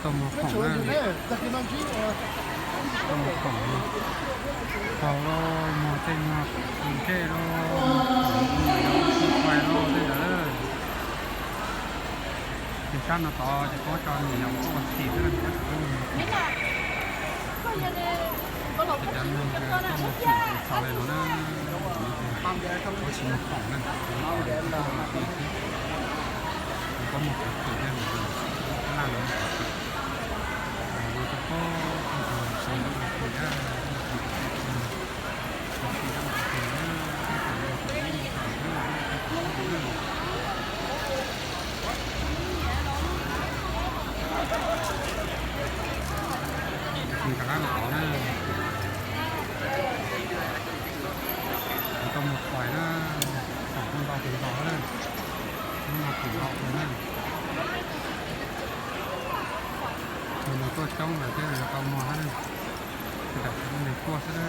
Tau mus khoom na, tau mus khoom, tau los muag tej muag ntsej los, muag khoom, muag khoom los tej ntawd. Ces sab no tod ces puab tso nyiam yos puab ua xim xwb, puab tseem ua mus khoom. Ces cov neeg tuaj mus khoom ces txaus li no na, puab tsis mus khoom na, puab mus khoom xwb, laj no mus khoom xwb. Zoo rau pab tug tau mus khoom na, mus khoom, mus khoom na, rov qab los tod na. Tau mus khoom na, khoom kuj ntau kawg nkaus na, hnub no khoom ntau kawg na. Tus neeg tuaj coob lawm thiab yuav tau muag thiab na, tsis tas cov neeg tuaj xwb na.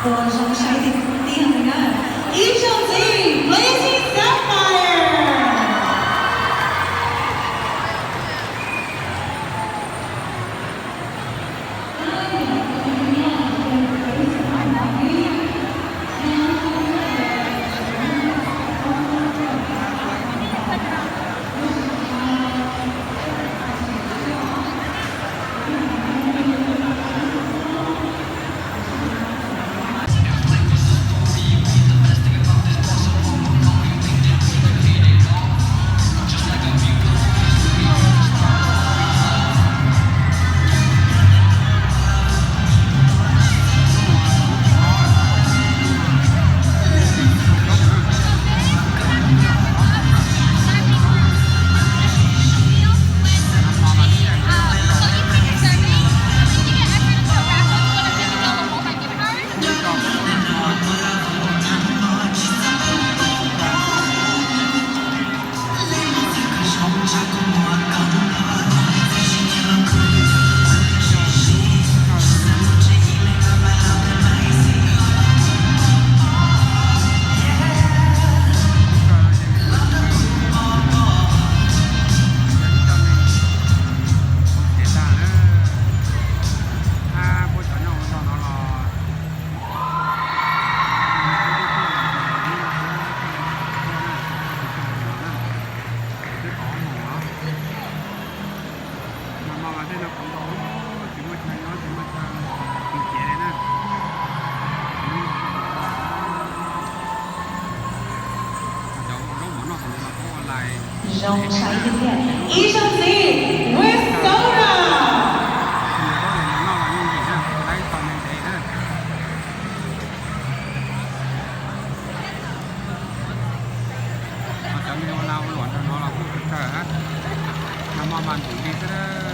Ua zoo saib tiag tiag li na. Ib zaug ntxiv, Blazing Sapphire. Mas no mas tej no kuv ntaus, tsis muaj chaw nyob, tsis muaj chaw, tsis cev li na. Cov zaub mov noj qhov ntawd mas kuj online. Zoo saib tiag tiag. Ib zaug ntxiv, West Sora. Noj los yooj yim na, tsis laib tau me ntev na. Ho cov me ua lag ua luam rau no los kuj tsawg tsawg na. Nag hmo mas ntim li xwb na.